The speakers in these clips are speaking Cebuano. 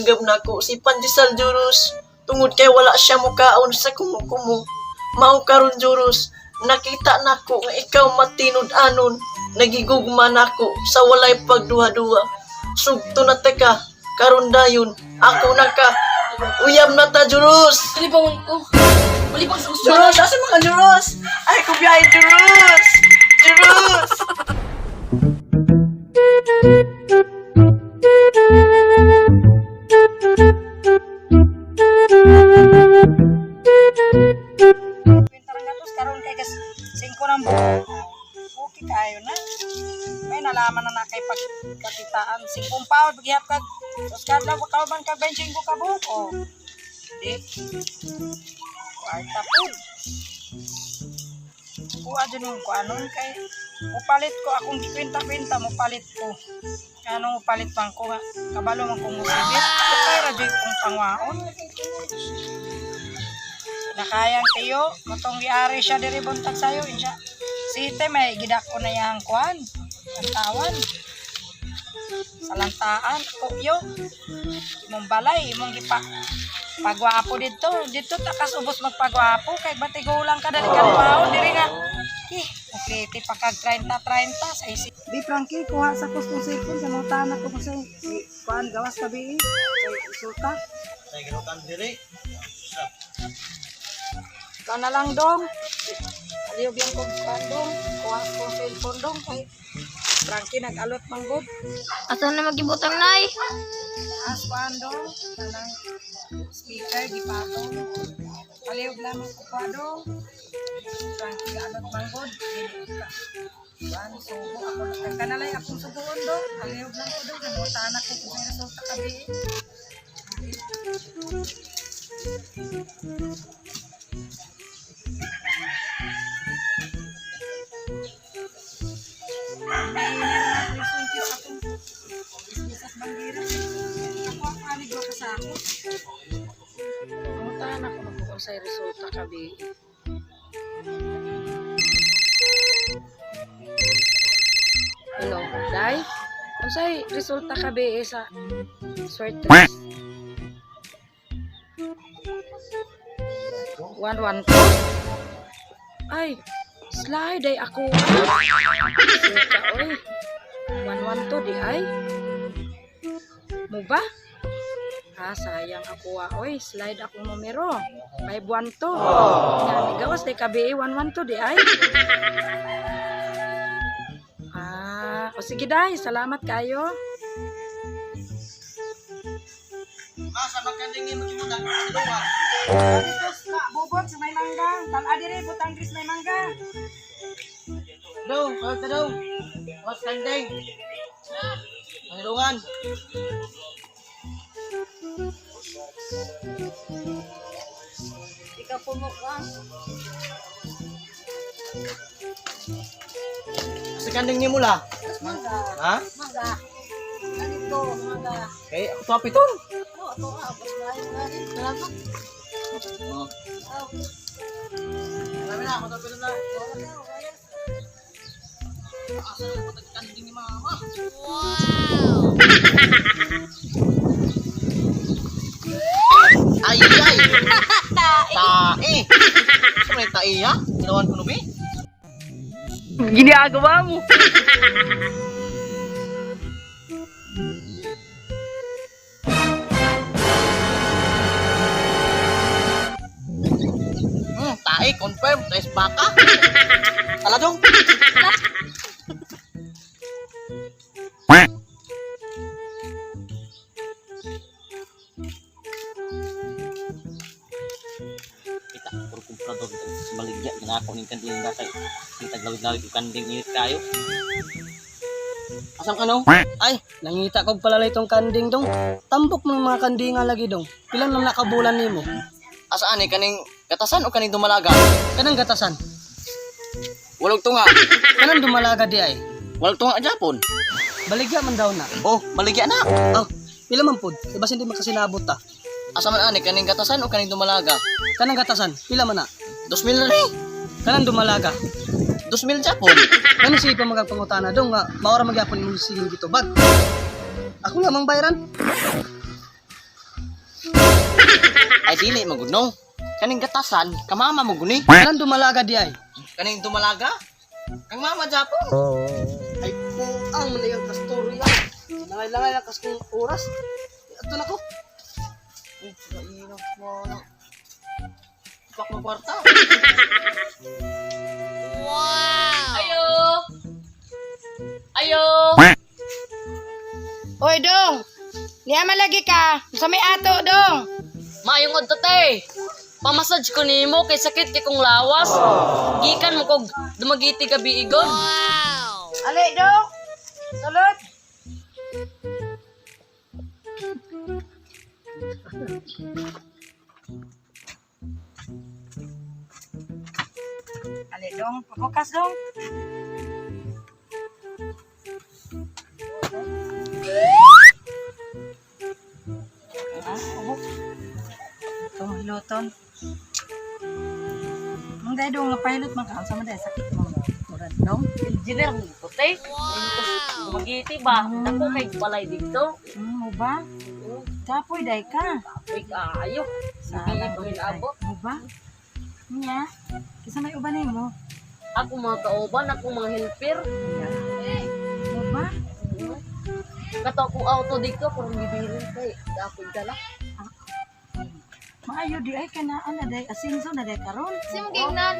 Gilanggam nako si Pandesal, Juros. Tungod kay wala siya mukaon sa kumo-kumo. Mao karon, Juros, nakita nako nga ikaw matinud-anon, nagigugma nako sa walay pagduha-duha. Sugto na ta ka, karon dayon, ako na ka. Uyab na ta, Juros. Malibang ko. Malibang sa gusto. Juros, asa mga Juros? Ay, kubiyahe, Juros! Juros! Kwenta gatos karon kay kas 5 ng buo. Okay kayo na. May nalaman na na kay pagkakitaan. 5 pound gihap kag tos kadlaw ka man kag 25 ka buok. Oh. Di. Kwarta pud. Kuha dyan yung kuanon kay mupalit ko akong gikwenta-kwenta mupalit ko. Ano mupalit man ko nga kabalo man kong musibit. Kay ra jud kong pangwaon. Nakayang tiyo, matong giari siya diri buntag sayo insya. Site may gidako na yang kuan. Lantawan. Salantaan ko yo. Imong balay, imong gipa pagwapo dito. Dito ta kas ubos magpagwapo kay batigulang ka dali kalpaon diri nga. Ki, mukliti pa kag 30 30 sa isi. Di Frankie, kuha sa kustong cellphone sa mga tanak ko kasi kuan gawas tabi sa sulta. Ay, ginutan diri. Ikaw na lang dong. Aliyog lang kong kuan dong. Kuha kong cellphone dong kay Frankie nag-alot manggod. Asa na magibutang, Nay? As kuan dong. Kanang speaker gipato. Aliyog lamang ko kuha dong. Frankie nag-alot manggod. Dili ka. Kuan sugo ako na kanalay akong sugoon dong. Aliyog lang ko dong. Nangutanak ko kung may resulta kabi. May resulta akong isbisas bandera. Ako ang anig ko sa ako. Pangutan ako magkuhan sa resulta kabi. Hello, Day? Unsay resulta kabi sa swerte? 112. Ay, slide ay ako. Resulta, oy. 112 di ay. Mo ba? Ah, sayang ako ah. Oy, slide akong numero. 512. Nga, gawas di KBE 112 di ay. Ah, o sige day, salamat kayo. Asa magkanding ni magibutang siluwa? Dito sa bubot sa may mangga. Tala dire butang gris may mangga. Dong, kawag ka dong. Mas kanding. Pangilungan. Ikaw pumukha. Sa kanding ni mula. Mangga. Ha? Mangga. Ganito, mangga. Kay ako to piton. Oh, ato ah, basta na rin. Salamat. Oh. Oh, Marami na ako to piton na. wala ka, wala. Asa na patag kanding ni mama? Wow! Ay ay. Tae. Sa may tae ha? Ginawan ko nubi? Ginagawa mo. Tae confirm, tae baka. Tala dong. Kita puro kumprador dito sa maligya ginako ning kanding datay. Ang taglawig-lawig og kanding init kayo. Asam ka no? Ay, nangita kog pala itong kanding dong. Tambok mo ng mga kandinga lagi dong. Pilan lang nakabulan nimo. Asa ani kaning gatasan o kaning dumalaga? Kanang gatasan. Walog tunga. Kanang dumalaga di ay. Walog tunga Japon. Baligya man daw na. Oh, maligya na. Oh, pila man pud. Iba hindi makasinabot ta. Asa man ani kaning gatasan o kaning dumalaga? Kanang gatasan, pila man na. 2,000 na rin. Kanang dumalaga. 2,000 Japon. Ano siya pa magpangutana dong nga maora magyapon imong sige gitubag. Ako lamang bayaran. Ay dili magud no. Kaning gatasan, kamama mo guni. Kanan dumalaga di ay. Kaning dumalaga? Kang mama Japon. Ay puang man ang kastorya. Langay-langay lang kas kong oras. Ato na ko. Uy, kainok mo na. Pak mo kwarta. Ayo! Ayo! Oy, dong. Niya malagi ka. Sa may ato, dong. Maayong adto te. Pamasage ko nimo kay sakit kay kong lawas. Gikan mo kog dumagiti gabi igod. Ali, dong. Sulod. Ali, dong. Pabukas, dong. Ah, ubok. Itong hiloton. Mang dahil dong, napahilot man ka. Ang sama dahil sakit mo. Murad dong. Engineer mo to te. Dumagiti ba? Dako kay balay dito. Mo ba? Kapoy day ka. Uy kaayo. Sana Hindi abot. Mo ba? Nya, kisa may uban nimo. Ako mga kauban, ako mga helper. Mo ba? Kato akong auto dito kurong gibilin kay dapoy dala. Maayo di ay kanaan na day asinso na day karon. Si mo gingnan.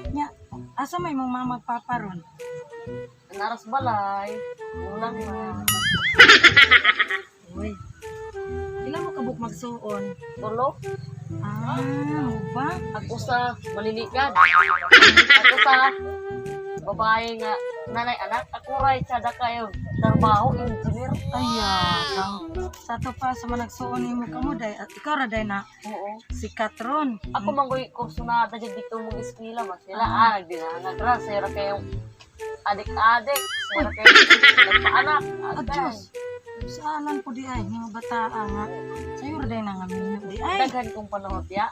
Nya, asa may mong mama magpapa ron? Naras balay. Ulang na. Uy. Ilan mo kabuk magsuon? Tulo. Ah, mo ba? Ako sa malilikad. Ako sa babae nga nanay anak. Ako ray tsada kayo. Trabaho, engineer. Ay, kang sa to pa sa mga nagsuon nimo kamo day at ikaw ra day na Oo. si Katron. Ako manggoy kurso na dyan dito mong eskwela mas sila ah nagdinangag ra sira kayong adik-adik sira kayong nagpaanak. Ah, Diyos. Saalan po di ay mga bataa nga. Sayo ra day na nga minyo di ay. Daghan kong panahon ya.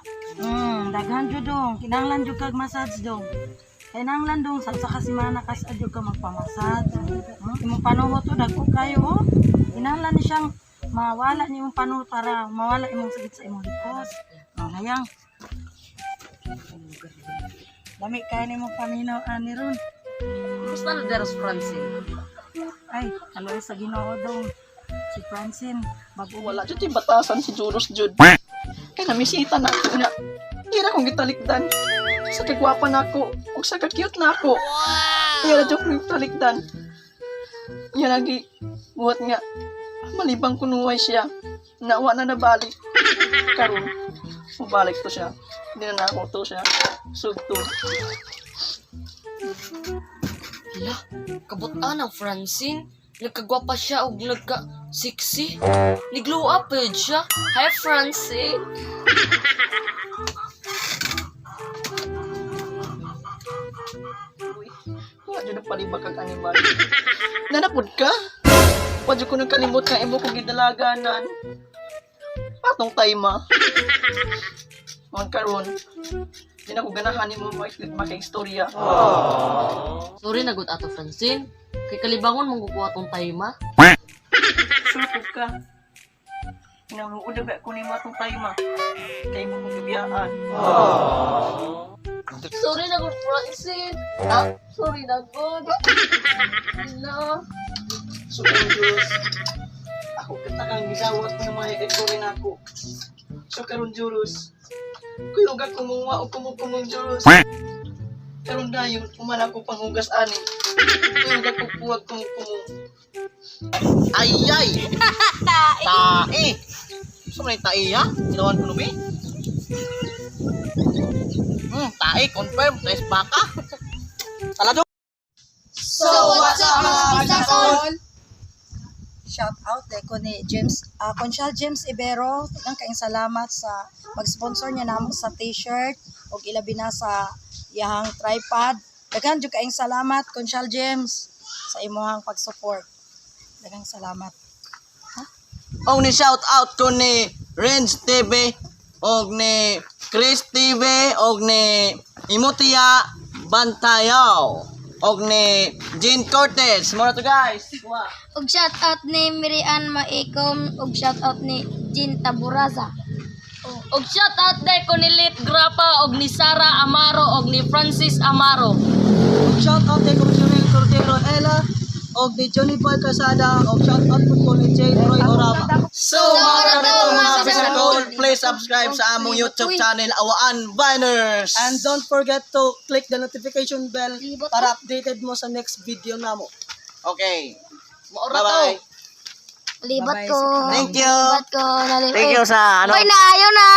Daghan jud dong. Kinahanglan jud kag massage dong. Kinahanglan dong sa usa ka semana kas adyo ka magpamassage. Imong panuhot to dagko kayo oh. Kinahanglan ni siyang mawala ni imong panuhot para mawala imong sakit sa imong likod. Oh, hayang. Lami kay nimo paminaw ani ron. Kumusta na deros Francine? Ay, kaloy sa Ginoo dong. Si Francine, bago Wala jud yung batasan si Juros jud. Kay namisita na ako niya. Ira kong gitalikdan. Sa kagwapa na ako, ug sa ka-cute na ako. Ira jud kong gitalikdan. Niya lagi buhat nga malibang kunuhay siya. Nawa na nabalik. Karon, mabalik to siya. Hindi na nako to siya. Sugto. Hala, kabutan ang Francine. Nagkagwapa siya og nagka sexy. Ni-glow up eh siya. Hi Francine. Uy, wala jud ang palibak kag animal. Nanapod ka? Wa jud ko nagkalimot nga imo kong gidalaganan. Atong tayma. Man karon, di na ko ganahan nimo makaistorya. Sorry na gud ato Francine. Kay kalibangon mong kukuha tong tayma. Sure po ka. Inamuod na ba ko nimo atong tayma? Kay mo kong gibiyaan. Sorry na gud Francine. Ah, sorry na gud. No. So, karon Juros, ako kita kang gisawat nga mga higay na ako. So, karon Juros, kuyog ako kumuha o kumukumong Juros. Karon dayon, umala ko panghugas ani. Kuyog ako puwag kumukumong. Ayay! Tae! So, may tae ha? Ginawan ko nubi? Tae, confirm. Tres baka. Talado! So what's up mga kapistason? Shout out eh, ko ni James, Conchal James Ibero. Daghang kaayong salamat sa mag-sponsor niya namo sa t-shirt ug ilabi na sa iyahang tripod. Daghan jud kaayong salamat Conchal James sa imuhang pag-support. Daghang salamat. Og ni shout out ko ni Renz TV og ni Chris TV og ni Imutia Bantayaw og ni Jean Cortez. Muna to guys. Wa. Og shout out ni Mirian Maikom og shout out ni Jean Taburaza. Og shout out day ko ni Lit Grapa og ni Sara Amaro og ni Francis Amaro. Og shout out kay Jurel Cordero Ella og ni Johnny Boy Casada og shout out po ko ni Jay Roy Orama. So, mga kato, mga kapisakol, please subscribe sa among YouTube channel, Awaan Viners. And don't forget to click the notification bell para updated mo sa next video namo. Okay. Maura to. Bye-bye. Libot ko. Thank you. Libot ko. Thank you sa ano. Uy, naayaw na.